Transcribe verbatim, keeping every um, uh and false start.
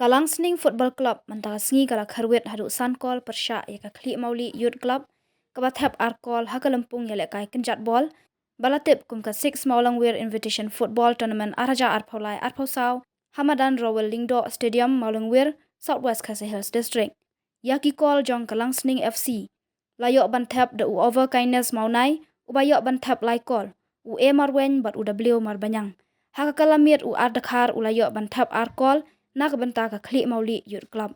Ka Langsning Football Club mynta ka sngi ka la kharwit haduh san kol pyrshah ïa ka Khlieh Mawlieh Youth Club, kaba thep ar kol ha ka lympung ïalehkai kynjat bol, ba la tip kum ka Six Mawlangwir Invitation Football Tournament ar hajar arphew lai arphew saw, ha madan Rowell Lyngdoh Stadium, Mawlangwir, South West Khasi Hills District. Ïa ki kol jong ka Langsning F C la ïoh ban thep da u Over Kindness Mawnai, uba ïoh ban thep lai kol, u A Marweiñ bad u W Marbaniang. Ha ka kylla miet u Ar Dkhar u la ïoh ban thep ar kol na ka bynta ka Khlieh Mawlieh Youth Club.